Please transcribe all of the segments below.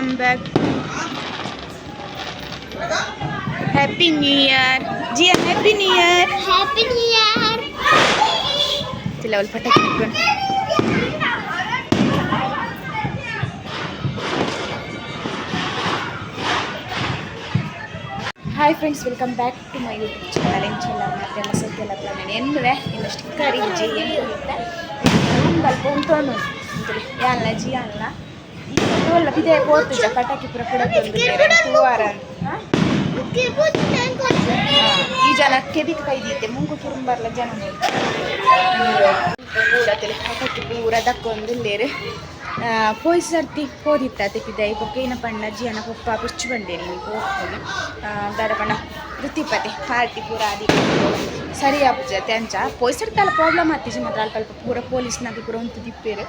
Welcome back. Happy new year Jiyan, happy new year. Happy new year. ಚಿಲ್ಲ ಅವ್ಲು ಪಟಾಕಿ ಇಟ್ಕೊಂಡು. Hi friends, welcome back to my YouTube channel. ಎಂಚೆಲ್ಲ ಮಾತೆಲ್ಲ ಸದ್ಯಲ್ಲ plan ಎನ್ನುವೆ ಇನ್ನಷ್ಟು ಕರಿ G ಏನು room ಅಲ್ಪ ಉಂಟೋನು ಯಾನ್ಲ G ಅಲ್ಲ ತೋಲ್ಲ ಬಿದೆ ಪೋತುಜ ಪಟಾಕಿ ಪೂರ ಕೂಡ ತೂವಾರ ಈ ಜನ ಕೆಬಿಕ್ ಕೈದೀತೆ ಮುಂಗು ಕಿರುಂಬರ್ಲ ಜನ ಪೂರ ತಲೆ ಪಟಾಕಿ ಪೂರ ದಕ್ಕೊಂದುಲ್ಲೇರು. ಪೋಯ್ ಸರ್ತಿ ಪೋದಿತ್ತ ತೆಪ್ಪಿದ ಬೊಕ್ಕ ಏನ ಪಂಡ ಜಿಯನ ಪೊಪ್ಪ ಪುಚ್ಚು ಬಂಡೇರಿ ಪೋಪುನು ದಾದ ಪಂಡ ವೃತ್ತಿಪತಿ ಪಾರ್ಟಿ ಪೂರ ಆದಿ ಸರಿ ಆಪುಜತೆ. ಅಂಚ ಪೋಯ್ ಸರ್ತಿ ಪ್ರಾಬ್ಲಮ್ ಆತಿಜಿ ಮಾತ್ರ ಅಲ್ಪ ಅಲ್ಪ ಪೂರ ಪೊಲೀಸ್ನಾಗ ಪೂರ ಉಂತು ದಿಪ್ಪೇರು.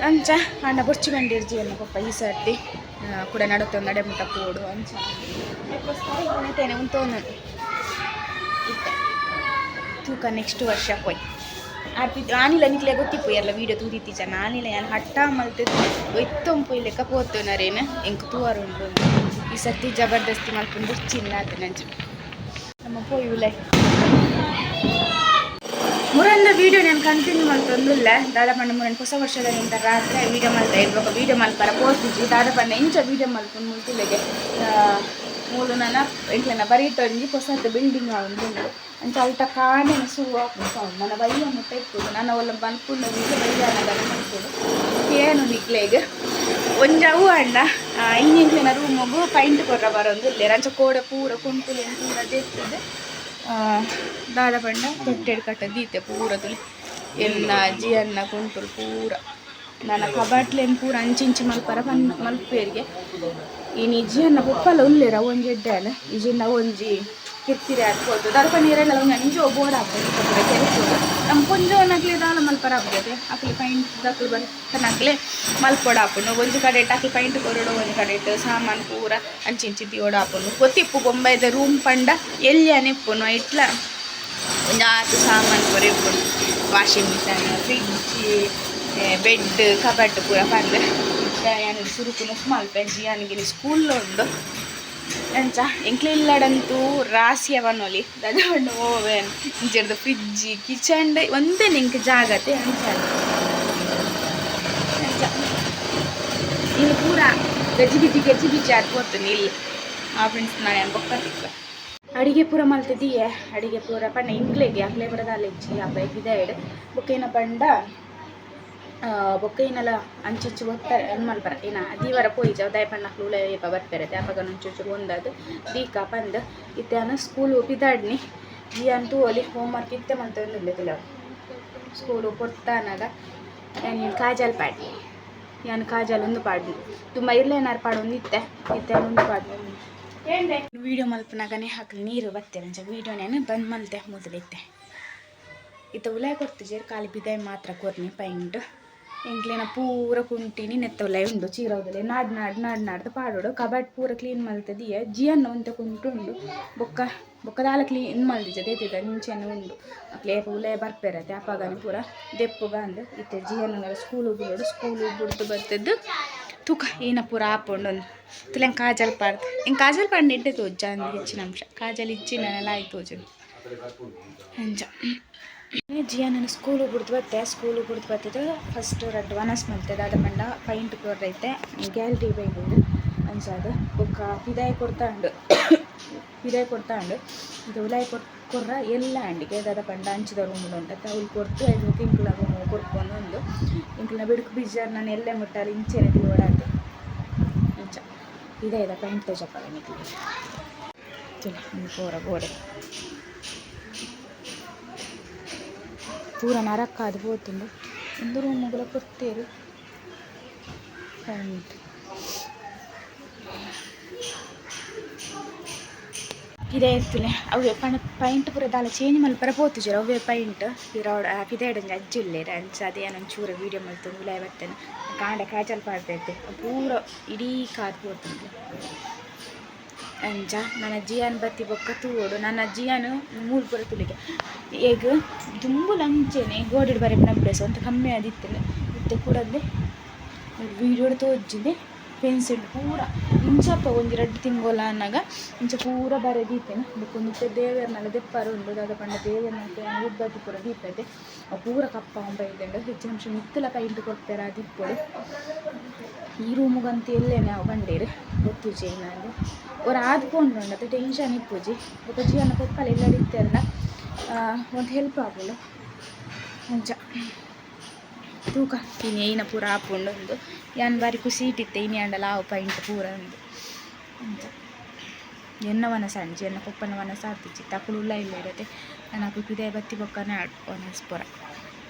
ಅಂಚ ಅಣ್ಣ ಬೊರ್ಚು ಬಂಡೇರು ಜಿಯನ್ನ ಪೊಪ್ಪ ಈ ಸರ್ತಿ ಕೂಡ ನಡುತ್ತೆ ಒಂದು ನಡೆ ಮುಟ್ಟ ಪೋಡು ಅಂಚ ಅದಕ್ಕೋಸ್ಕರ ಉಂತೋನು ಇತ್ತೆ ತೂಕ ನೆಕ್ಸ್ಟ್ ವರ್ಷ ಪೋಯ್ ಆರ್ಪಿ ಆನಿಲ ನಿಕ್ಲೆ ಗೊತ್ತಿಪ್ಪು ಎಲ್ಲ ವೀಡಿಯೋ ತೂದಿತ್ತಿ ಜನ ಆನಿಲ ಯಾನ್ ಹಟ್ಟ ಮಲ್ತು ಒಯ್ತೊಂಪು ಲೆಕ್ಕ ಪೋತುನರೇನು ಎಂಕ್ ತೂವರ್ ಉಂಟು. ಈ ಸರ್ತಿ ಜಬರ್ದಸ್ತಿ ಮಲ್ಪುಂಡು ಬುರ್ಚಿಲ್ಲ ಆತ ನಂಚ ನಮ್ಮ ಪೋಯುಲೆ ಮುರಂದ ವೀಡಿಯೋ ನಾನು ಕಂಟಿನ್ಯೂ ಮಲ್ತೊಂದುಲ್ಲೆ. ದಾದ ಪಂಡ ಮುರನ್ ಹೊಸ ವರ್ಷದ ನಿಂತ ರಾತ್ರಿ ವೀಡಿಯೋ ಮಲ್ತ ಇರ್ಬೇಕು. ವೀಡಿಯೋ ಮಲ್ಪರ ಪೋತಿಜಿ. ದಾದ ಪಂಡ ಇಂಚ ವೀಡಿಯೋ ಮಲ್ಪುಂಡು ಮುಲ್ತಿಲೆಗೆ ಮೂಲು ನನ ಎಂಕ್ಲೆನ ಬರೀಟೊಂಜಿ ಪೊಸತ್ ಬಿಲ್ಡಿಂಗ್ ಉಂಡು. ಅಂಚ ಅಲ್ಟ ಕಾಣೆನ ಶುರು ಆಪುಂಡು ಸೌಂಡ್. ನನ್ನ ಬಯ್ಯ ಮುಟ್ಟ ಇಪ್ಪುಡು ನನ್ನ ಒಲ್ಲ ಮಲ್ಪುಂಡು ವೀಡಿಯೋ ಬಯ್ಯನಗನ ಮಲ್ಪುಡು ಏನು ನಿಕ್ಲೆಗ್ ಒಂಜಿ ಅವು ಅಣ್ಣ ಇನ್ನೆಂಕ್ಲೆನ ರೂಮುಗು ಪೈಂಟ್ ಕೊರ್ರ ಬರೊಂದುಲ್ಲೆರ್. ಅಂಚ ಕೋಡೆ ಪೂರ ಕುಂಟುಲೆನ್ ಪೂರ ದೆತ್ತುದು ದಾದ ಪಂಡ ತೊಟ್ಟೆಡ್ ಕಟ್ಟ ದೀತೆ ಪೂರ ತುಲಿ ಎನ್ನ ಜಿಯನ್ನ ಕುಂಟುಲು ಪೂರ ನನ್ನ ಕಬಾಟ್ಲೆನ್ ಪೂರ ಅಂಚಿಂಚಿ ಮಲ್ಪರ ಪನ್ ಮಲ್ಪೇರಿಗೆ. ಇನಿ ಜಿಯನ್ನ ಪೊಪ್ಪಲ ಉಲ್ಲೆರ್, ಅವು ಒಂಜಿ ಎಡ್ಡೆ ಇಜಿಂಡ ಒಂಜಿ ಕಿರ್ಕಿರಿ ಆತ್ಪೋತು. ದಾದ ಪಂಡ ಇರೆಲ್ಲ ಒಂಜಿ ಅಂಚಿ ಬೋರ್ ಆಪುಂಡು ಪೂರ ಕೆಲಸೊಡು. ನಮ್ಮ ಪೊಂಜೋನಕ್ಲೆ ದಾಲ ಮಲ್ಪರ ಆಪುಜತೆ. ಅಕ್ಲೆ ಪೈಂಟ್ ದಕ್ಲು ಬರ್ತನಕ್ಲೆ ಮಲ್ಪೊಡು ಆಪುಂಡು. ಒಂಜಿ ಕಡೆಟ್ ಅಕ್ಲೆ ಪೈಂಟ್ ಕೊರೊಡು, ಒಂಜಿ ಕಡೆಟ್ ಸಾಮಾನು ಪೂರ ಅಂಚಿಂಚಿ ದಿಯೋಡು ಆಪುಂಡು. ಗೊತ್ತಿಪ್ಪು ಬೊಂಬೈದ ರೂಮ್ ಪಂಡ ಎಲ್ಯನೆ ಇಪ್ಪುನು, ಐಟ್ಲ ಒಂಜಿ ಆತ್ ಸಾಮಾನು ಪೂರ ಇಪ್ಪುಂಡು, ವಾಷಿಂಗ್ ಮಿಷನ್, ಫ್ರಿಡ್ಜ್, ಬೆಡ್, ಕಬಟ್ ಪೂರ ಪಂದ್. ಯಾನ್ ಸುರುಕು ನುಫ್ ಮಲ್ಪೆ. ಜಿಯಾನಿಗೆ ಸ್ಕೂಲ್ ಉಂಡು. ಅಂಚ ಎಂಕ್ಲೆ ಇಲ್ಲಡಂತೂ ರಾಸಿಯ ಪನೊಲಿ ದಾದ ಪಂಡ ಓವೆನ್ ಇಂಚೆರ್ದು ಫ್ರಿಡ್ಜ್ ಕಿಚನ್ ಒಂದೇ ಎಂಕ್ ಜಾಗತೆ. ಅಂಚ ಅಂಚ ಇಲ್ಲಿ ಪೂರ ಗಜಿ ಬಿಜಿ ಗಜಿ ಬಿಜಿ ಆದ್ ಪೋತುಂಡು ಇಲ್ಲಿ. ಆ ಫ್ರೆಂಡ್ಸ್, ನಾನು ಬೊಕ್ಕ ತಿಕ್ಕ. ಅಡಿಗೆ ಪೂರ ಮಲ್ತದಿಯೆ. ಅಡಿಗೆ ಪೂರ ಪಂಡ ಇಂಕ್ಲೆಗೆ ಅಕ್ಲೆ ಪೂರ ದಾಲ ಇಜ್ಜಿ ಅಬ್ಬ ಪಿದಾಯ್ಡ್. ಬೊಕ್ಕ ಏನ ಪಂಡ ಬೊಕ್ಕ ಏನಲ ಅಂಚಿಂಚಿ ಒತ್ತ ಮಲ್ಪರ ಏನ ದೀವರ ಪೋಯಿಜ ದಾಯ ಪಂಡ ಅಕ್ಲು ಉಲ ಏಪ ಬರ್ಪೆರೆ ಅಪಗ ಒಂಚೂರು ಒಂದಾದ್ ದೀಕ ಪಂದ್. ಇತ್ತೆ ಯಾನ್ ಸ್ಕೂಲ್ ಪಿದಾಡ್ನಿ. ಜಿಯಾನ್ ತೂವೊಲಿ, ಹೋಮ್ವರ್ಕ್ ಇತ್ತೆ ಮಲ್ತೊಂದುಲ್ಲೆ ಕೆಲವು. ಸ್ಕೂಲು ಪೊರ್ತಾನಗ ಯಾನ್ ಕಾಜಲ್ ಪಾಡ್ನಿ. ಯಾನ್ ಕಾಜಲ್ ಒಂದು ಪಾಡ್ನಿ, ತುಂಬ ಇರ್ಲೇನಾರು ಪಾಡೊಂದಿತ್ತೆ. ಇತ್ತೆ ಯಾನ್ ಒಂದು ಪಾಡ್ನಿ. ವೀಡಿಯೋ ಮಲ್ಪುನಗನೆ ಅಕ್ಲು ನೀರು ಬತ್ತೆರ್. ಅಂಚ ವೀಡಿಯೋ ನಾನು ಬಂದ್ ಮಲ್ತೆ ಮೊದಲಿತ್ತೆ. ಇತ್ತೆ ಉಲಾಯಿ ಕೊರ್ತುಜೆರ್, ಖಾಲಿ ಪಿದಾಯಿ ಮಾತ್ರ ಕೊರ್ನಿ ಪೈಂಟ್. ಎಂಕ್ಲೆನ ಪೂರ ಕುಂಟಿನಿ ನೆತ್ತ ಉಲಾಯಿ ಉಂಡು. ಚೀರವುದಲೆ ನಾಡ್ ನಾಡ್ ನಾಡ್ ನಾಡ್ದು ಪಾಡೊಡು. ಕಬಾಟ್ ಪೂರ ಕ್ಲೀನ್ ಮಲ್ತದಿಯೆ. ಜಿಯನ್ನ ಒಂತೆ ಕುಂಟು ಉಂಡು. ಬೊಕ್ಕ ಬೊಕ್ಕ ದಾಲ ಕ್ಲೀನ್ ಮಲ್ದಿಜ ದೇತಿದ ಇಂಚೆನೆ ಉಂಡು. ಅಕ್ಲೆ ಏಪ ಉಲಾಯಿ ಬರ್ಪೆರತೆ ಅಪಗನೆ ಪೂರ ದೆಪ್ಪುಗ ಅಂದ್. ಇತ್ತೆ ಜಿಯನ್ನ ಸ್ಕೂಲ್ ಬುಡೋಡು. ಸ್ಕೂಲ್ ಬುಡ್ದು ಬತ್ತದ್ದು ತೂಕ ಏನ ಪೂರ ಆಪುಂಡು. ತುಲೆ ಕಾಜಲ್ ಪಾಡ್ದು ಎಂಕ್ ಕಾಜಲ್ ಪಾಡ್ಂಡ ಎಡ್ಡೆ ತೋಜ ಅಂದ್. ಹೆಚ್ಚಿನ ಅಂಶ ಕಾಜಲ್ ಇಜ್ಜಿಂಡ ಲಾಯ್ಕ್ ತೋಜುಂಡು. ಅಂಚ ಜಿಯಾನನ ಸ್ಕೂಲು ಬುಡ್ದು ಬತ್ತೆ. ಸ್ಕೂಲು ಬುಡ್ದು ಬತ್ತದು ಫಸ್ಟ್ ರಡ್ಡ್ ವನಸ್ ಮಲ್ತೆ. ದಾದ ಪಂಡ ಪೈಂಟ್ ಕೊರ್ರೈತೆ ಗ್ಯಾಲರಿ ಬೈದು ಅಂಚಾದ್. ಬೊಕ್ಕ ಪಿದಾಯಿ ಕೊರ್ತಾ ಉಂಡು, ಪಿದಾಯಿ ಕೊರ್ತಾ ಉಂಡು. ಇದು ಉಲಾಯಿ ಕೊರ್ರ ಎಲ್ಲ ಅಂಡಿಗೆ. ದಾದ ಪಂಡ ಅಂಚಿದ ರೂಮ್ ಉಂಟು, ಅವ್ಲು ಕೊರ್ತು ಐದು ಎಂಕ್ಲ ರೂಮ್ ಕೊರ್ಪೊಂದು ಉಂದು. ಎಂಕ್ಲೆನ ಬಿಡುಕು ಬೀಜಾರ್ ನಾನು ಎಲ್ಲೆ ಮುಟ್ಟಾಲ ಇಂಚೆನೆ ತಿರುವಡಾತೆ. ಅಂಚ ಪಿದಾಯಿದ ಪೈಂಟ್ ತೋಜಪ್ಪ ನಿಕ್ಲೆಗ್. ತೂಲೆ ಉಂದು ಪೂರ ಗೋಡೆ ಪೂರ ನರಕಾದ್ ಪೋತುಂಡು. ಉಂದು ರೂಮುಗುಲ ಕೊರ್ತೆರ್ ಪೈಂಟ್. ಪಿದಾಯಿ ತೂಲೆ ಅವ್ವೆ ಪಂಡ ಪೈಂಟ್ ಪೂರ ದಾಲ ಚೇಂಜ್ ಮಲ್ಪರ ಪೋತುಜೆರ್. ಅವ್ವೆ ಪೈಂಟ್ ಪಿರವುಡು. ಪಿದಾಯ್ಡ್ ಒಂಜಿ ಅಜ್ಜಿ ಉಲ್ಲೆರ್. ಅಂಚ ಅದೇ ಯಾನ್ ಒಂಚೂರು ವೀಡಿಯೋ ಮಲ್ತೊಂದು ಉಲಾಯಿ ಬತ್ತೇನೆ. ಕಾಂಡೆ ಕಾಜಲ್ ಪಾಡ್ದೆತೆ ಪೂರ ಇಡೀ ಕಾದ್ ಪೋತುಂಡು. ಅಂಚ ನನ ಜಿಯಾನ್ ಬತ್ತಿ ಬೊಕ್ಕ ತೂವೊಡು. ನನ ಜಿಯಾನ್ ಮೂಲು ಪೂರ ತೂಲಿಕ್ಕೆ ಏಗ್ ದುಂಬುಲ ಅಂಚೆನೆ ಗೋಡೆಡ್ ಬರೆಪಿನ ಅಭ್ಯಾಸ ಒಂತೆ ಕಮ್ಮಿ ಆದಿತ್ತ್ಂಡ್. ಇತ್ತೆ ಕೂಡಂದೆ ವೀಡಿಯೋಡ್ ತೋಜಿಂದೆ. ಪೆನ್ಸಿಲ್ ಪೂರ ಇಂಚಪ್ಪ ಒಂಜಿ ರಡ್ಡ್ ತಿಂಗೊಲ ಆನಗ ಇಂಚ ಪೂರ ಬರೆ ದೀಪೆನ್ ಬೊಕ ಒಂಜಿ ದೇವೆರ್ನಲ ದೆಪ್ಪರ ಉಂಡು ದಾದ ಪಂಡ ದೇವೆರ್ನ ಉದ್ಬತ್ತಿ ಪೂರ ದೀಪೆತೆ ಅವು ಪೂರ ಕಪ್ಪ ಬೈದುಂಡು ಹೆಚ್ಚಿನ ಅಂಶ ಮಿತ್ತುಲ ಪೈಂಟ್ ಕೊರ್ಪೆರ ದಿಪ್ಪೊಡು ಈ ರೂಮುಗಂತ ಎಲ್ಲೇನೆ ಅವು ಬಂಡೇರು ಗೊತ್ತುಜಿ ಏನಾದ್ರು ಒರ ಆದ್ ಪೋಂಡುಂಡು ಅದು ಟೆನ್ಷನ್ ಇಪ್ಪುಜಿ ಬೊಕ ಜೀವನ ಪೊಪ್ಪಲ ಎಲ್ಲ ಇತ್ತೆರ್ನ ಒಂದು ಹೆಲ್ಪ್ ಆಪುಂಡು ಅಂಚ ತೂಕ ಇನಿ ಐನ ಪೂರ ಆಪುಂಡು ಉಂದು ಯಾನ್ ಬಾರಿ ಖುಷಿ ಇಟ್ಟಿತ್ತೆ ಇನಿ ಆಂಡಲ ಆವು ಪೈಂಟ್ ಪೂರ ಉಂದು ಅಂಚ ಎನ್ನ ವನಸ ಅಂಚಿ ಎನ್ನ ಪೊಪ್ಪನ ವನಸ ಆತಿಜಿ ತಕುಲು ಉಲ್ಲ ಇಲ್ಲ ಇರತ್ತೆ ನಾನು ಅಕುಲು ಪಿದಾಯಿ ಬತ್ತಿ ಬೊಕ್ಕನೆ ವನಸ್ ಪೂರ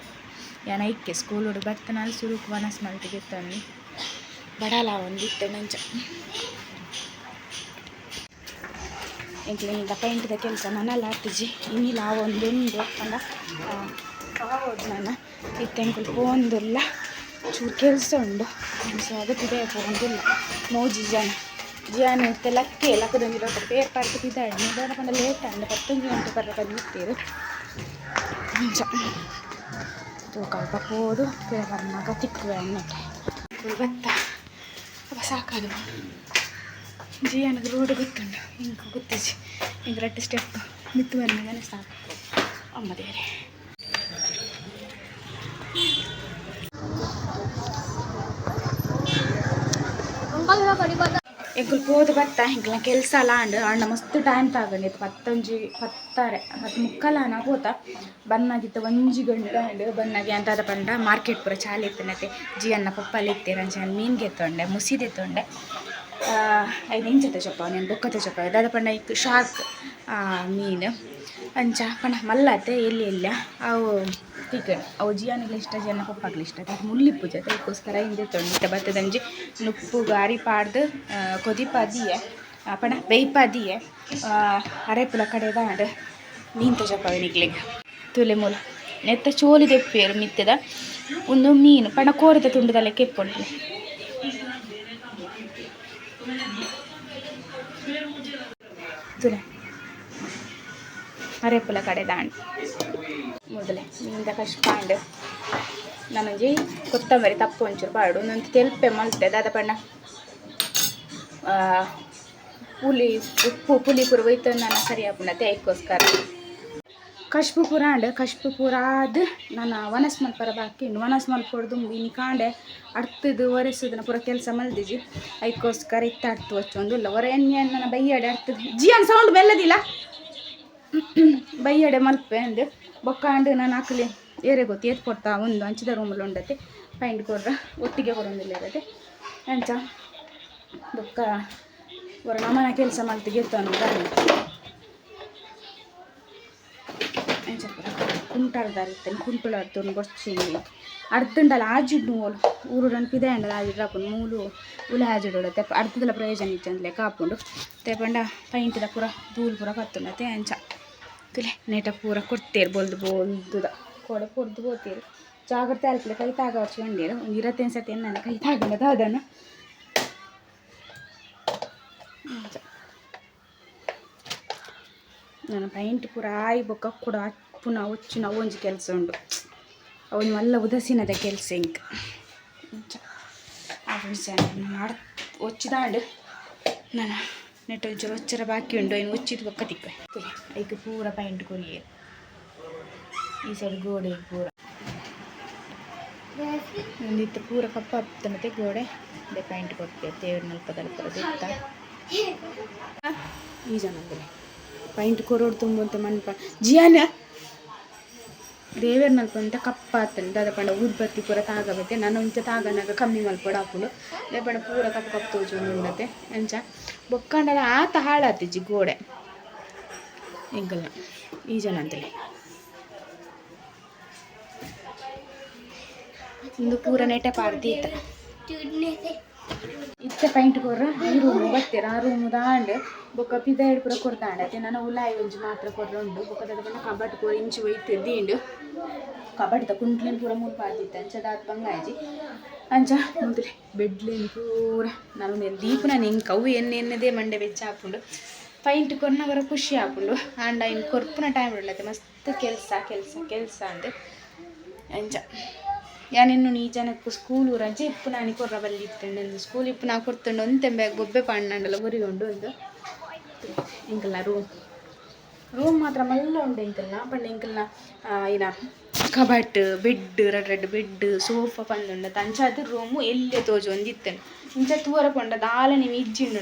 ಯಾನ್ ಐಕ್ಕೆ ಸ್ಕೂಲುಡು ಬತ್ತನಾಲ್ ಸುರುಕು ವನಸ್ ಮಲ್ತಿಗೆತ್ತೊಂದು ಬಡಲ ಒಂದಿತ್ತೆ ನಂಚ ಎಂಕ್ಲೆ ಪೈಂಟ್ದ ಕೆಲಸ ನನಲ ಆತಿಜಿ ಇನಿಲ ಆವೊಂದುಂಡು ಪಂಡ ಆವೊಡು ನನ ಇತ್ತೆ ಎಂಕುಲು ಪೋವೊಂದುಲ್ಲ ಚೂರು ಕೆಲಸ ಉಂಡು ಸೊ ಅದು ಪಿದಾಯಿ ಪೋವೊಂದುಲ್ಲ ಮೋಜಿ ಜನ ಜಿಯಾನ ಇತ್ತೆ ಲಕ್ಕೆ ಲಕ್ಕದೊಂಜಿ ಲೋಟ ಪೇರ್ ಪಾಡ್ದ್ ಪಿದಾಡ್ಂಡ್ ದಾದ ಪಂಡ ಲೇಟ್ ಆಂಡ್ ಪತ್ತೊಂಜಿ ಗಂಟೆ ಬರ್ರ ಬಂದಿತ್ತೆರ್ ಅಂಚ ತೂಕ ಅಲ್ಪ ಪೋದು ಪಿರ ಬನ್ನಗ ತಿಕ್ಕುವೆ ಅನ್ನಕ್ಕೆ ಬತ್ತ ಅಪ್ಪ ಸಾಕಾದು ಜಿಯಾನಗ್ ರೋಡ್ ಗೊತ್ತುಂಡು ಇಂಕ್ ಗೊತ್ತಿಜ್ಜಿ ಇಂಕ್ ರಡ್ಡ್ ಸ್ಟೆಪ್ ಮಿತ್ತ್ ಬನ್ನಗನೆ ಸಾಕು ಅಮ್ಮ ದೇವರೇ. ಎಂಕುಲು ಪೋದು ಬತ್ತ ಎಂಕ್ಲ್ನ ಕೆಲಸ ಅಲ ಆಂಡ್ ಆಂಡ ಮಸ್ತ್ ಟೈಮ್ ತಾಗಂಡ್ ಇತ್ತೆ ಪತ್ತೊಂಜಿ ಪತ್ತಾರೆ ಪತ್ತ್ ಮುಕ್ಕಾಲ್ ಆನ ಪೋತ ಬನ್ನಾಗಿತ್ತ ಒಂಜಿ ಗಂಟೆ ಆಂಡ್ ಬನ್ನಾಗ ಯಾನ್ ದಾದ ಪಂಡ ಮಾರ್ಕೆಟ್ ಪೂರ ಚಾಲಿ ಇತ್ತಿನತೆ ಜಿಯನ್ನ ಪಪ್ಪಲ್ ಇತ್ತೆರ್ ಅಂಚ ಯಾನ್ ಮೀನ್ ಗೆತ್ತೊಂಡೆ ಮುಸಿ ದೆತ್ತೊಂಡೆ ಐನ್ ಇಂಚ ತೋಜಪ್ಪ ನೆನ್ ಬೊಕ್ಕ ತೋಜಪ್ಪ ದಾದ ಪಂಡ ಐಕ್ ಶಾರ್ಕ್ ಮೀನ್ ಅಂಚ ಪಂಡ ಮಲ್ಲತೆ ಎಲ್ಯ ಎಲ್ಯ ಅವು ತಿಕ್ಕುಂಡು ಅವು ಜಿಯಾನಿಗ್ಲ ಇಷ್ಟ ಜಿಯನ್ನ ಪಪ್ಪಗ್ಲ ಇಷ್ಟ ಐಕ್ ಮುಳ್ಳು ಇಪ್ಪುಜಿ ಅತೆ ಐಕೋಸ್ಕರ ಇಂದ್ ದೆತ್ತೊಂಡೆ ಇತ್ತೆ ಬತ್ತದಂಜಿ ನುಪ್ಪುಗು ಅರಿ ಪಾಡ್ದ್ ಕೊದಿಪಾದಿಯೆ ಪಂಡ ಬೇಯ್ಪಾದಿಯೆ ಅರೆಪುಲ ಕಡೆದಾಂಡ್ ಮೀನ್ ತೋಜಪಾವೆ ನಿಕ್ಲೆಗ್ ತೂಲೆ ಮೂಲು ನೆತ್ತ ಚೋಲಿ ದೆಪ್ಪುವೆರ್ ಮಿತ್ತುದ ಉಂದು ಮೀನು ಪಂಡ ಕೋರಿದ ತುಂಡುದ ಲೆಕ್ಕ ಇಪ್ಪುಂಡು ತೂಲೆ ಅರೆಪುಲ ಕಡೆದಾಂಡ್ ಮೊದಲೆ ಮೀನ್ದ ಕಷ್ಪಾಂಡ್ ನನೊಂಜಿ ಕೊತ್ತಂಬರಿ ತಪ್ಪು ಒಂಚೂರು ಪಾಡು ಉಂದೊಂತೆ ತೆಲ್ಪೆ ಮಲ್ತೆ ದಾದ ಪಂಡ ಪುಲಿ ಉಪ್ಪು ಪುಲಿ ಪೂರ ಒಯ್ತೊಂದು ಸರಿ ಆಪುಂಡತೆ ಐಕ್ಕೋಸ್ಕರ ಕಶ್ಪು ಪೂರ ಆಂಡ್ ಕಶ್ಪು ಪೂರ ಆದ್ ನನ ವನಸ್ ಮಲ್ಪರ ಬಾಕಿ ಉಂಡು ವನಸ್ ಮಲ್ಪೊಡು ದುಂಬು ಇನಿ ಕಾಂಡೆ ಅಡ್ತುದು ಒರೆಸುದನ ಪೂರ ಕೆಲಸ ಮಲ್ದಿಜಿ ಐಕ್ಕೋಸ್ಕರ ಇತ್ತೆ ಅಡ್ತು ವಚ್ಚೊಂದುಲ್ಲ ಒರ ಎಣ್ಣೆ ನನ ಬಯ್ಯಡೆ ಅಡ್ತುದು ಜಿಯಾನ್ ಸೌಂಡ್ ಮೆಲ್ಲದಿಲ್ಲ ಬಯ್ಯಡೆ ಮಲ್ಪೆ ಅಂದ್ ಬೊಕ್ಕ ಆಂಡ್ ನನ ಅಕ್ಲೆ ಏರೆ ಗೊತ್ತು ಏತ್ ಪೊರ್ತಾ ಉಂದು ಅಂಚಿದ ರೂಮುಲು ಉಂಡತೆ ಪೈಂಟ್ ಕೊರ್ರ ಒಟ್ಟಿಗೆ ಕೊರೊಂದುಲ್ಲೆರ್ ಅಂಚ ಬೊಕ್ಕ ಒರ ನಮನ ಕೆಲಸ ಮಲ್ತ್ ಗೆತ್ತೊಂದು ಅಂಚ ಪೂರ ಕುಂಟಾರ್ದಾರ್ ಇತ್ತೇನೆ ಕುಂಟುಲ ಅರ್ತುಂಡು ಬೊರ್ಚಿ ಅರ್ತುಂಡಲ ಆಜಿಡ್ ಓಲು ಊರುಡನ್ ಪಿದಾಯಂಡಲ ಆಜಿಡ್ ಆಪುಂಡು ಮೂಲು ಉಲ ಆಜಿಡ್ ಅರ್ತದಲ ಪ್ರಯೋಜನ ಇಜ್ಜಂದ್ ಲೆಕ್ಕ ಆಪುಂಡು ದಾಯೆ ಪಂಡ ಪೈಂಟ್ದ ಪೂರ ಧೂಳು ಪೂರ ಪತ್ತುಂಡತೆ ಅಂಚ ತೂಲೆ ನೇಟ ಪೂರ ಕೊರ್ತೆರ್ ಬೊಲ್ದು ಬೊಲ್ದುದ ಕೋಡೆ ಕೊರ್ದು ಪೋತೆರ್ ಜಾಗ್ರತೆ ಅಲ್ಪಲೆ ಕೈ ತಾಗವರ್ಚಿ ಪಂಡೆರ್ ಒಂಜಿ ಇರತ್ತೈನ್ ಸರ್ತಿ ಎನ್ನನ ಕೈ ತಾಗಂಡ ದಾದನ ಅಂಚ ನನ ಪೈಂಟ್ ಪೂರ ಆಯಿ ಬೊಕ್ಕ ಕುಡ ಪುನ ಒಚ್ಚುನ ಒಂಜಿ ಕೆಲಸ ಉಂಡು ಅವೊಂಜಿ ಮಲ್ಲ ಉದಾಸೀನದ ಕೆಲಸ ಎಂಕ್ ಅಂಚ ಒಚ್ಚಿದಾಂಡ್ ನನ ನೆಟ್ ಒಂಚೂರು ಒಚ್ಚರ ಬಾಕಿ ಉಂಡು ಐನ್ ಒಚ್ಚಿದ್ ಬೊಕ್ಕ ತಿಕ್ಕುವೆ ಐಕ್ ಪೂರ ಪೈಂಟ್ ಕೊರಿಯೆರ್ ಈ ಸೈಡ್ ಗೋಡೆಗ್ ಪೂರ ಉಂದು ಇತ್ತೆ ಪೂರ ಕಪ್ಪಾತ್ಂಡತೆ ಗೋಡೆ ದೆ ಪೈಂಟ್ ಕೊರ್ಪೆರ್ ದೇವೆರ್ನ ಅಲ್ಪ ದೆತ್ತ ಈ ಜನ ಪೈಂಟ್ ಕೊರೊಡು ತುಂಬುಂತ ಮನ್ಪ ಜಿಯಾನ ದೇವೆರ್ನಲ್ಪ ಒಂತೆ ಕಪ್ಪಾತ್ಂಡ್ ದಾದ ಪಂಡ ಊದ್ಬತ್ತಿ ಪೂರ ತಾಗಬತ್ತೆ ನನ ಒಂತೆ ತಾಗನಗ ಕಮ್ಮಿ ಮಲ್ಪೊಡು ಆಪುಂಡು ದಾಯೆ ಪಂಡ ಪೂರ ಕಪ್ಪು ಕಪ್ಪು ತೋಜೊಂದುಂಡತೆ ಅಂಚ ಬೊಕ್ಕಂಡಲ ಆತ ಹಾಳಾತಿಜಿ ಗೋಡೆ ಎಂಕಲ್ನ ಈ ಜನ ಅಂತಲೇ ಉಂದು ಪೂರ ನೆಟೆ ಪಾಡ್ದ್ ಇತ್ತೆ ಪೈಂಟ್ ಕೊರ್ರ ಈ ರೂಮು ಬತ್ತೆರ್ ಆ ರೂಮು ದಾಂಡ್ ಬೊಕ್ಕ ಪಿದಾಯ್ಡ್ ಪೂರ ಕೊರ್ದಾಂಡ್ ಅತೆ ನನ ಉಲಾಯಿ ಒಂಜಿ ಮಾತ್ರ ಕೊರ್ರ ಉಂಡು ಬೊಕ್ಕ ದಾದ ಪಂಡ ಕಬಟ್ ಪೂರ ಇಂಚಿ ಒಯ್ತ್ ದೀಂಡ್ ಕಬಟ್ದ ಕುಂಟ್ಲೆನ್ ಪೂರ ಮೂಲು ಪಾಡ್ದಿತ್ತೆ ಅಂಚ ದಾದ ಬಂಗ ಆಯಿಜಿ ಅಂಚ ಮೂಲ್ತುಲೆ ಬೆಡ್ಲೆನ್ ಪೂರ ನನ ಉಂದೆನ್ ದೀಪುನ ಎಂಕ್ ಅವು ಎನ್ನೆ ಎನ್ನದೇ ಮಂಡೆ ಬೆಚ್ಚ ಆಪುಂಡು ಪೈಂಟ್ ಕೊರ್ನಗ ಒರ ಖುಷಿ ಆಪುಂಡು ಆಂಡ ಐನ್ ಕೊರ್ಪುನ ಟೈಮ್ ಉಂಡತೆ ಮಸ್ತ್ ಕೆಲಸ ಕೆಲಸ ಕೆಲಸ ಅಂದ್ ಅಂಚ ಯಾನಿನ್ನು ಈ ಜನಕ್ಕೆ ಸ್ಕೂಲು ರಜೆ ಇಪ್ಪು ನಾನು ಕೊರ್ರ ಬಲ್ಲಿ ಇತ್ತಂಡು ಸ್ಕೂಲ್ ಇಪ್ಪು ನಾ ಕೊಡ್ತಂಡು ಒಂತೆಂಬೆ ಬೊಬ್ಬೆ ಪಾಂಡಂಡಲ ಒರಿ ಉಂಡು ಒಂದು ಎಂಕಲ್ನ ರೂಮ್ ರೂಮ್ ಮಾತ್ರ ಮಲ್ಲ ಉಂಡು ಎಂಕಲ್ನ ಪಂಡ ಎಂಕಲ್ನ ಏನ ಕಬಟ್ ಬೆಡ್ ರಡ್ ರಡ್ಡ್ ಬೆಡ್ ಸೋಫಾ ಪಂದುಂಡು ಅಂಚಾದ್ ರೂಮು ಎಲ್ಲೆ ತೋಜು ಒಂದಿತ್ತಂಡು ಇಂಚ ತೂವರ ಪಂಡ ದಾಲ ನೀವು ಇಜ್ಜಿಂಡು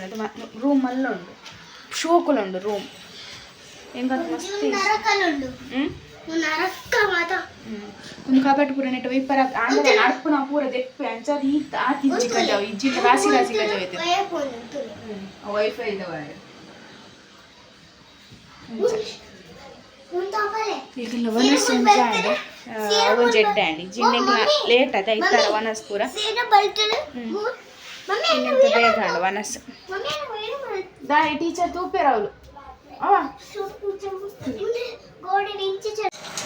ರೂಮ್ ಮಲ್ಲ ಉಂಡು ಶೋಕುಲ ಉಂಡು ರೂಮ್ ಎಂಕಂತ ಮಸ್ತ್ ಒಂದು ಕಬಟ್ ಪೂರ ನೆಟ್ ವೈಪರ ಆಂಡ ಅರ್ಪುನ ಪೂರ ದೆಪ್ಪೆ ಅಂಚ ಈತ್ ಆತ್ ಇಜ್ಜಿ ಕಜಾವ್ ಇಜ್ಜಿ ರಾಸಿ ರಾಸಿ ಕಜಾವ್ ಐತೆ. ವೈಫೈ ಇದಾವೆ. ಈಗೆಲ್ಲ ವನಸ್ ಒಂಜಿ ಆಂಡ್ ಒಂಜಿ ಎಡ್ಡೆ ಆಂಡ್ ಇಜ್ಜಿಂಡ ಲೇಟ್ ಆತ ಇತ್ತರ ವನಸ್ ಪೂರ ಇನ್ನೆಂತ ಬೇಗ ಆಂಡ್ ವನಸ್ ದಾಯಿ ಟೀಚರ್ ತೂಪೇರ ಅವಳು ಅವ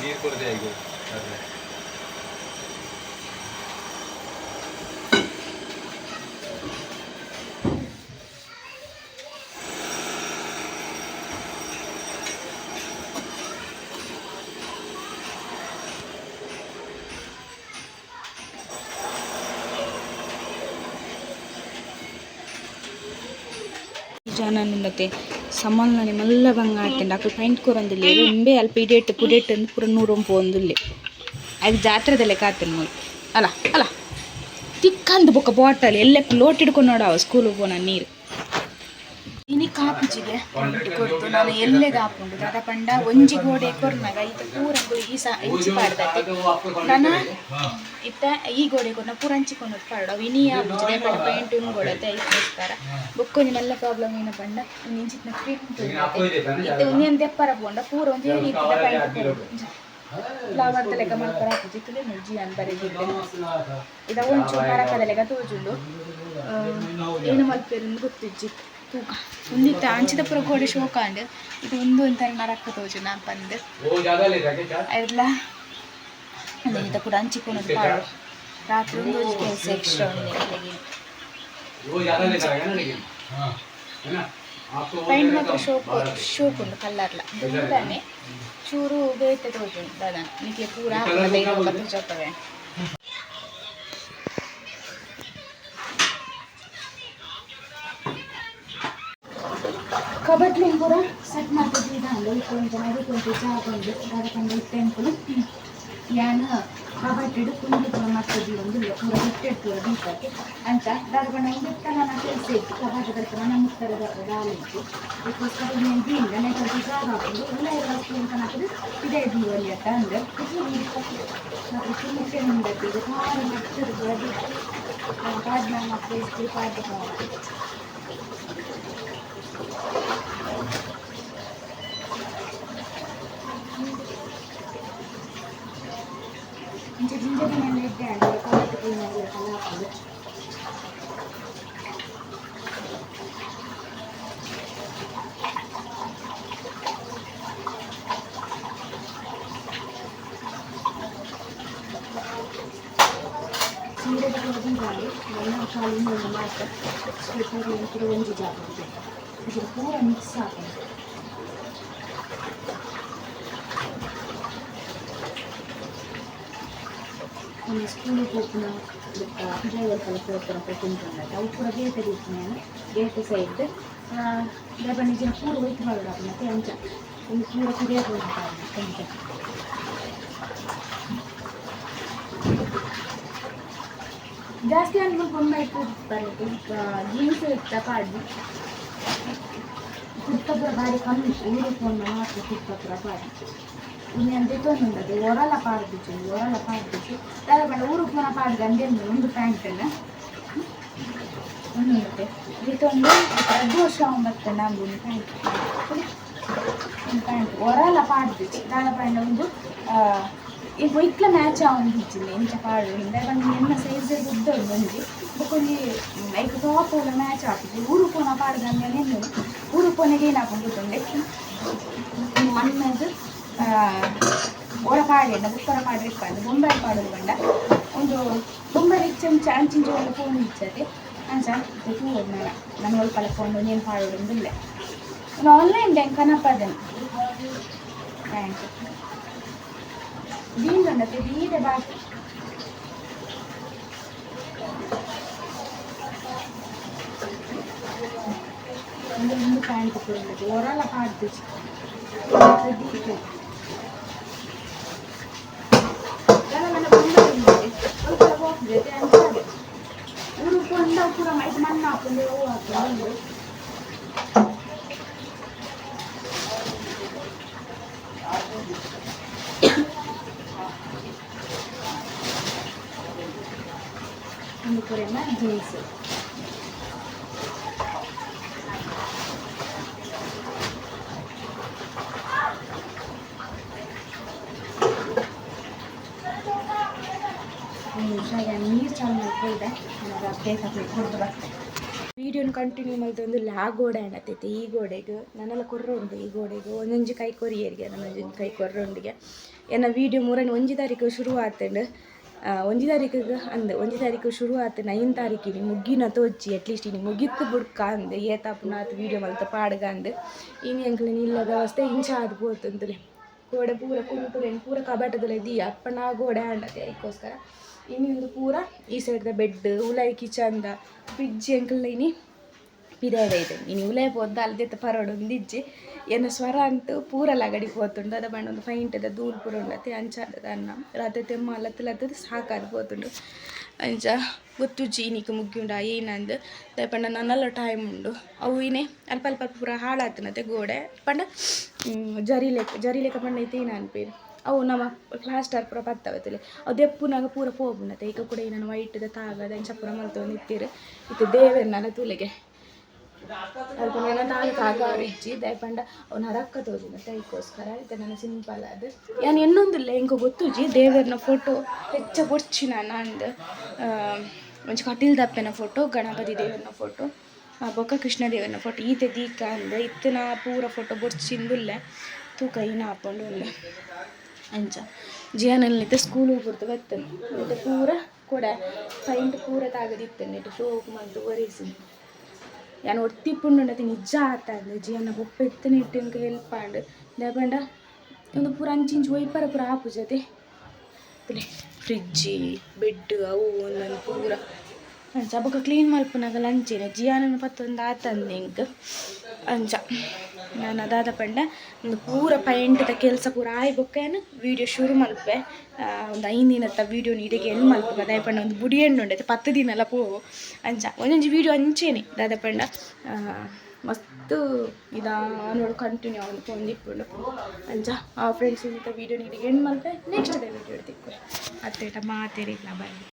ನೀರು ಕೊಡದೆ ಈಗ. ಜನ ಸಮಾಲ್ನನೆ ಮಲ್ಲ ಬಂಗ ಆತಂಡ ಅಕುಲು ಪೈಂಟ್ ಕೊರೊಂದಿಲ್ಲೆರ್ ಉಂಬೆ ಅಲ್ಪ ಇಡೇಟ್ ಪುಡೇಟ್ ಅಂದ್ ಪೂರ ನೂರೊಂಪು ಪೋವೊಂದುಲ್ಲೆ ಅಗ್ ಜಾತ್ರೆದ ಲೆಕ ಆತುಂಡು ಮೂಲು ಅಲ ಅಲ ತಿಕ್ಕಂದ್ ಬೊಕ ಬಾಟಲ್ ಎಲ್ಲೆಕ್ ಲೋಟ ಹಿಡ್ಕೊಂಡು ನೋಡವ ಸ್ಕೂಲ್ ಪೋನ ನೀರು ಇನಿ ಕಾಪುಜಿಗೆ ಪೈಂಟ್ ಕೊರ್ತು ನಾನು ಎಲ್ಲೆಗ್ ಆಪುಂಡು ದಾದ ಪಂಡ ಒಂಜಿ ಗೋಡೆ ಕೊರ್ನಗ ಇತ್ತೆ ಪೂರ ಈ ಸ ಇಂಚಿ ಪಾಡ್ದತೆ ನನ ಇತ್ತೆ ಈ ಗೋಡೆ ಕೊರ್ನ ಪೂರ ಅಂಚಿ ಕೊನೊದು ಪಾಡೊಡು ಅವು ಇನಿ ಆಪುಜಿ ದಾಯೆ ಪಂಡ ಪೈಂಟ್ ಉಂಗೊಡತೆ ಐಕ್ಕೋಸ್ಕರ ಬೊಕ್ಕೊಂಜಿ ಮಲ್ಲ ಪ್ರಾಬ್ಲಮ್ ಏನ ಪಂಡ ಒಂಜಿ ಇಂಚಿತ್ತಿನ ಪ್ರಿಂಟ್ ಇತ್ತೆ ಉಂದೆನ್ ದೆಪ್ಪರ ಪೋಂಡ ಪೂರ ಒಂಜೇ ರೀತಿದ ಪೈಂಟ್ ಫ್ಲವರ್ ದ ಲೆಕ್ಕ ಮಲ್ಪರ ಆಪುಜಿ ತೂಲೆ ಜಿ ಅನ್ ಬರೆದಿತ್ತೆ ಇದ ಒಂಚೂರು ನರಕದ ಲೆಕ್ಕ ತೋಜುಂಡು ಏನು ಮಲ್ಪೆರ್ ಗೊತ್ತಿಜ್ಜಿ ತೂಕ ಉಂದಿತ್ತ ಅಂಚಿದ ಪೂರ ಗೋಡೆ ಶೋಕ ಆಂಡ್ ಇದು ಉಂದು ಒಂಥರ ನರಕ ತೋಜುಂಡು ನಾ ಪಂದ್ वो ज्यादा ले रहा है क्या? ಐರ್ಲ ಇದ ಕೂಡ ಹಂಚಿಕೊನೊಂದು ಪಾಡೊಡು ರಾತ್ರಿ ಒಂದು ಒಂಜಿ ಕೆಲಸ ಎಕ್ಸ್ಟ್ರಾ ಉಂಡು ಎಂಕ್ಲೆಗ್. वो ज्यादा लेता है ना, लेकिन हाँ है ना आपको वो ಪೈಂಟ್ देगा ಮಾತ್ರ कम, ಶೋಕ್ बारह। ಶೋಕ್ ಉಂಡು ಕಲ್ಲರ್ಲ ದುಂಡನೆ ಚೂರು ಬೇತೆ ತೋಜುಂಡು ದಾದ ನಿಕ್ಲೆ ಪೂರ ಈ colour ಗೆ ಆಪುಂಡು ತೋಜಪ್ಪವೆ. ಕಬಟ್ಲಿನ್ ಪೂರ ಸೆಟ್ ಮಲ್ತ್ದ್ ಇದಾಂಡ್ ಒಂಜಿ ನಡುಕು ಒಂಜಿ ಜಾಗ ಉಂಡು ದಾದ ಪಂಡ ಇತ್ತೆ ಎಂಕುಲು ಯಾನ್ ಕಬಟ್ಟಿಡ್ ಕುಂಟು ಪೂರ ಮಲ್ತ್ ದೀವೊಂದುಲ್ಲೆ ಪೂರ ಬಿಟ್ಟೆಡ್ ಪೂರ ದೀಪಕ್ಕೆ ಅಂಚ ದಾದ ಪಂಡ ಉಂದೆತ್ತ ನನ ಕೆಲಸ ಇತ್ತು ಕಬಾಟ್ ದಲ್ಪ ನನ ಮುಟ್ಟರೆ ದಾಲ ಇಜ್ಜಿ ಐಕ್ಕೋಸ್ಕರ ಉಂದೆನ್ ದೀಂಡ ನೆಟ್ ಒಂತೆ ಜಾಗ ಆಪುಂಡು ಉಲಾಯಿ ವಸ್ತು ಎಂಕ ನಕುದು ಪಿದಯಿ ದೀವೊಲಿ ಅತ್ತ ಅಂದ್ ಮಾತ್ರ ಚಿಮುಕ್ಕೆ ಉಂಡತ್ತೆ ಇದು ಬಾರಿ ಮಸ್ತ್ ಪೂರ ದೀಪ ಪಾಡ್ನ ಮಾತ್ರ ಇಜ್ಜಿ ಪಾಡ್ದ್ ಪೋವೊಡು. ಇಂಚ ಜಿಂಜ ದಿನ ಎಡ್ಡೆ ಆಂಡ್ ಕಬಟ್ ಕ್ಲೀನ್ ಆದ್ ಆಪುಂಡು. ಸೀರೆದ ಪೂರ ದೀದಾಂಡ್ ಎನ್ನ ಖಾಲಿ ಉಂದೊಂಜಿ ಮಾತ್ರ ಸ್ವೆಟರ್ ಪೂರ ಒಂಜಿ ಜಾಗ ಉಂಡು ಇಂಚ ಪೂರ ಮಿಕ್ಸ್ ಆಪುಂಡು. ಒಂಜಿ ಸ್ಕೂಲ್ ಪೋಪುನ ಬೊಕ್ಕ ಡ್ರೈವರ್ ಕಲ ಪೋಪುನ ಪೂರ ಕುಂಟುಂಡತೆ ಅವು ಪೂರ ಬೇತೆ ದೀಪುನ ಯಾನ್ ಬೇತೆ ಸೈಡ್ ದಾಯೆ ಪಂಡ ಇಜ್ಜಿಂಡ ಪೂರ ಒಯ್ತ್ ಪಾಡೊಡಾಪುಂಡು ಅಂಚ ಉಂದು ಪೂರ ಪಿದಯಿ ಪೋಪುಂಡು ಅಂಚ. ಜಾಸ್ತಿ ಆಂಡ ಮುಲ್ಪ ಬೊಂಬಾಯಿಡ್ ಬರ್ಲೆ ಜೀನ್ಸ್ ಇತ್ತ ಪಾಡ್ದು ಕುರ್ತಾ ಪೂರ ಬಾರಿ ಕಮ್ಮಿ ಊರು ಪೋಂಡ ಮಾತ್ರ ಕುರ್ತಾ ಪೂರ ಪಾಡ್ದು ಉಂದೆನ್ ದೆತೊಂದುಂಡತೆ ಒರಲ ಪಾಡ್ದಿಜ್ಜಿ ಒರಲ ಪಾಡ್ದಿಜ್ಜಿ ದಾದ ಪಂಡ ಊರು ಪೋನ ಪಾಡ್ದು ಅಂದೆಂದು ಉಂದು ಪ್ಯಾಂಟ್ ಉಂದು ದೆತೊಂದು ರಡ್ಡ್ ವರ್ಷ ಆವೊಂದು ಬತ್ತುಂಡು ಅಂದು ಒಂಜಿ ಪ್ಯಾಂಟ್ ಒಂದು ಪ್ಯಾಂಟ್ ಒರಲ ಪಾಡ್ದಿಜ್ಜಿ ದಾದ ಪಂಡ ಉಂದು ಈ ಒಯ್ಕ್ಲ ಮ್ಯಾಚ್ ಆವೊಂದಿಜ್ಜಿ ಎಂಚ ಪಾಡುನಿ ದಾಯೆ ಪಂಡ ಎನ್ನ ಸೈಜ್ ಉದ್ದ ಉಂಡು ಒಂಜಿ ಬೊಕೊಂಜಿ ಐಕ್ ಟಾಪ್ ಪೂರ ಮ್ಯಾಚ್ ಆಪುಜಿ ಊರು ಪೋನ ಪಾಡ್ದು ಅಂದೆನೆ ಎನ್ನುನು ಊರು ಪೋನಗ ಏನಾಪುಂಡು ಗೊತ್ತುಂಡೆ ಮಣ್ಣದು ಒರ ಪಾಡ್ಯೆಂಡ ಬೊಕ್ಕೊರ ಪಾಡ್ರೆ ಇಪ್ಪಂದ್ ಬೊಂಬಾಯಿ ಪಾಡೊಡು ಪಂಡ ಒಂದು ಬೊಂಬಾಯಿ ಇಚ್ಚಂಚ ಅಂಚಿಂಚ ಒಲ್ಲ ಪೋನು ಇಜ್ಜತೆ ಅಂಚ ಇತ್ತೆ ತೂವೊಡು ನನ ನನ ಒಲ್ಪಲ ಪೋಂಡು ಒಂಜೇನು ಪಾಡೊಡು ಉಲ್ಲೆ ಉಂದು ಆನ್ಲೈನ್ ಡ್ ಎಂಕ್ ಕನಪಾದೆನ್ ಪ್ಯಾಂಟ್ ದೀಂದುಂಡತೆ ದೀದೆ ಬಾಕಿ. ಒಂದು ಒಂದು ಪ್ಯಾಂಟ್ ಪೂರ ಒರಲ ಪಾಡ್ದು ಊರು ಪೊಂಡ ಪೂರ ಮೈಟ್ ಮಣ್ಣು ಹಾಕೊಂಡು ಹೂವು ಹಾಕೊಂಡು. ಒಂದು ಪೂರೆನ ಜೀನ್ಸ್. ಒಂದು ನಿಮಿಷ, ನೀರು ಚಾಲು ಮಾಡ್ಕೊ ಇದೆ, ಕೇಕ್ ಕೊಡ್ದು ಬರ್ತೇನೆ. ವೀಡಿಯೋನ ಕಂಟಿನ್ಯೂ ಮಲ್ತೊಂದು ಆ ಗೋಡೆ ಅನ್ನತೈತಿ. ಈ ಗೋಡೆಗೆ ನನ್ನೆಲ್ಲ ಕೊರ್ರ ಉಂಡು. ಈ ಗೋಡೆಗೆ ಒಂದೊಂಜಿ ಕೈ ಕೊರಿಯರಿಗೆ ಒಂದೊಂಜಿ ಕೈ ಕೊರ್ರ ಉಂಡಿಗೆ. ಎನ್ನ ವೀಡಿಯೋ ಮೂರನೇ ಒಂಜಿ ತಾರೀಕು ಶುರು ಆತಂಡು. ಒಂಜಿ ತಾರೀಕಿಗೆ ಅಂದ್ ಒಂಜಿ ತಾರೀಕು ಶುರು ಆತು, 9 ತಾರೀಕಿನಿ ಮುಗ್ಗಿನ ತೋಜಿ, ಅಟ್ಲೀಸ್ಟ್ ಇನಿ ಮುಗಿತ್ತು ಬುಡ್ಕ ಅಂದ್ ಏತಾಪುನ ಆತು ವೀಡಿಯೋ ಮಲ್ತ ಪಾಡ್ಗ ಅಂದ್. ಇನಿ ಎಂಕ್ಲೆನ ಇಲ್ಲದ ಅವಸ್ಥೆ ಇಂಚ ಆದ್ ಪೋತುಂತುಲೆ. ಗೋಡೆ ಪೂರ ಕುಂಟುಲೆನ್ ಪೂರ ಕಬಟದಲ್ಲ ದೀಯ ಅಪ್ಪಣ ಗೋಡೆ ಆಂಡತೆ. ಅದಕ್ಕೋಸ್ಕರ ಇನಿ ಒಂದು ಪೂರ ಈ ಸೈಡ್ದ ಬೆಡ್, ಉಲಾಯಿ ಕಿಚನ್ದ ಫ್ರಿಡ್ಜ್ ಎಂಕಲ್ನ ಇನಿ ಪಿದಾಯ್ದ ಇದೆ. ಇನಿ ಉಲಾಯಿ ಪೋದ ಅಲ್ದೆತ್ತ ಪರೋಡು ಒಂದಿಜ್ಜಿ. ಎನ್ನ ಸ್ವರ ಅಂತೂ ಪೂರ ಲಗಡಿ ಪೋತುಂಡು. ಅದ ಬಣ್ಣ ಒಂದು ಫೈಂಟದ ಧೂಳು ಪೂರ ಉಂಡತೆ. ಅಂಚ ಅನ್ನ ರಾತ್ರಿ ತೆಮ್ಮ ಲತ್ತು ಲತ್ತದ ಸಾಕಾದ್ ಪೋತುಂಡು. ಅಂಚ ಗೊತ್ತುಜ್ಜಿ ಇನಿಕ್ ಮುಗ್ಯುಂಡ ಏನಂದ್. ದಾಯೆ ಪಂಡ ನನಲ ಟೈಮ್ ಉಂಡು. ಅವು ಇನೇ ಅಲ್ಪ ಅಲ್ಪ ಪೂರ ಹಾಳಾತನತೆ ಗೋಡೆ ಪಂಡ ಜರಿ ಲೆಕ್ಕ, ಜರಿ ಲೆಕ್ಕ ಪಂಡ ಐತೆ ಏನ ಅನ್ಪೇರು. ಅವು ನಮ್ಮ ಪ್ಲಾಸ್ಟರ್ ಪೂರ ಪತ್ತವತ್ತಲೆ ಅವು ದೆಪ್ಪುನಾಗ ಪೂರ ಪೋಪುಂಡತೆ. ಈಗ ಕೂಡ ಏನನ್ನು ವೈಟ್ದ ತಾಗದ ಅಂಚ ಪೂರ ಮಲ್ತೊಂದು ಇತ್ತೀರು. ಇತ್ತೆ ದೇವೆರ್ನಲ ತೂಲೆಗೆ ಅಲ್ಪ ನನ್ನ ತಾನು ತಾಗ ಇಜ್ಜಿ. ದಾಯೆ ಪಂಡ ಅವ್ನ ರಕ್ಕ ತೋಜುಂಡತೆ, ಅದಕ್ಕೋಸ್ಕರ ಇತ್ತೆ ನನ್ನ ಸಿಂಪಲ್ ಅದು. ಯಾನ್ ಎನ್ನೊಂದುಲ್ಲ, ಎಂಕ್ ಗೊತ್ತುಜ್ಜಿ. ದೇವೆರ್ನ ಫೋಟೋ ಹೆಚ್ಚ ಬೊಡ್ಚಿ ನಾನು ಅಂದ್. ಒಂಜಿ ಕಟೀಲ್ ದಪ್ಪೆನ ಫೋಟೋ, ಗಣಪತಿ ದೇವರನ ಫೋಟೋ, ಬೊಕ್ಕ ಕೃಷ್ಣ ದೇವರನ ಫೋಟೋ ಈತೆ ದೀಕ ಅಂದ್. ಇತ್ತಿನ ಪೂರ ಫೋಟೋ ಬೊಡ್ಚಿಂದುಲ್ಲೆ, ತೂಕ ಇನ ಆಪುಂಡು ಉಲ್ಲೆ. ಅಂಚ ಜಿಯಾನಲ್ಲಿ ಸ್ಕೂಲ್ ಪೂರ್ತು ಬತ್ತನು. ಇತ್ತೆ ಪೂರ ಕೊಡೆ ಪೈಂಟ್ ಪೂರ ತಾಗದಿತ್ತು. ನೆಟ್ ಶೋಕು ಮಲ್ತ್ ಒರೆಸಿ ಯಾನ್ ಒರ್ತಿ ನಿಜ ಆತಂದ್. ಜಿಯನ್ನ ಬೊಪ್ಪ ಇತ್ತನೆ ಇಟ್ಟು ಎಂಕ್ ಹೆಲ್ಪ್ ಆಂಡ್. ದಾಯೆ ಪಂಡ ಉಂದು ಪೂರ ಅಂಚಿಂಚಿ ಒಯ್ಪರ ಪೂರ ಆಪುಜತೆ. ಫ್ರಿಜ್ಜಿ, ಬೆಡ್ ಅವು ಒಂದೊಂದು ಪೂರ ಅಂಚ ಬೊಕ್ಕ ಕ್ಲೀನ್ ಮಲ್ಪುನಗಲ ಅಂಚೆನೆ ಜಿಯಾನನ ಪತ್ತೊಂದು ಆತಂದ್ ಎಂಕ್. ಅಂಚ ನಾನು ಅದಾದ ಪಂಡ ಒಂದು ಪೂರ ಪೈಂಟ್ದ ಕೆಲಸ ಪೂರ ಆಯ್ ಬೊಕ್ಕ ಯಾನ್ ವೀಡಿಯೋ ಶುರು ಮಲ್ಪೆ. ಒಂದು 5 ದಿನತ್ತ ವೀಡಿಯೋ ಇಡೆಗೆ ಎಂಡ್ ಮಲ್ಪುಗ. ದಾಯೆ ಪಂಡ ಒಂದು ಬುಡಿ ಎಣ್ಣೆ ಉಂಡೈತೆ 10 ದಿನ ಎಲ್ಲ ಪೋವು. ಅಂಚ ಒಂಜೊಂಜಿ ವೀಡಿಯೋ ಅಂಚೆನೆ. ದಾದ ಪಂಡ ಮಸ್ತ್ ನಿಧಾನೋಡು ಕಂಟಿನ್ಯೂ ಆವೊಂದು ಪೋವೊಂದಿಪ್ಪುಂಡು. ಅಂಚ ಆ ಫ್ರೆಂಡ್ಸ್ ಇಂತ ವೀಡಿಯೋ ಇಡೆಗೆ ಎಂಡ್ ಮಲ್ಪೆ. ನೆಕ್ಸ್ಟ್ ವೀಡಿಯೋ ತಿಕ್ಕುವೆ. ಅತ್ತೇಟ ಮಾತೆರಿಗ್ಲ ಬಾಯ್.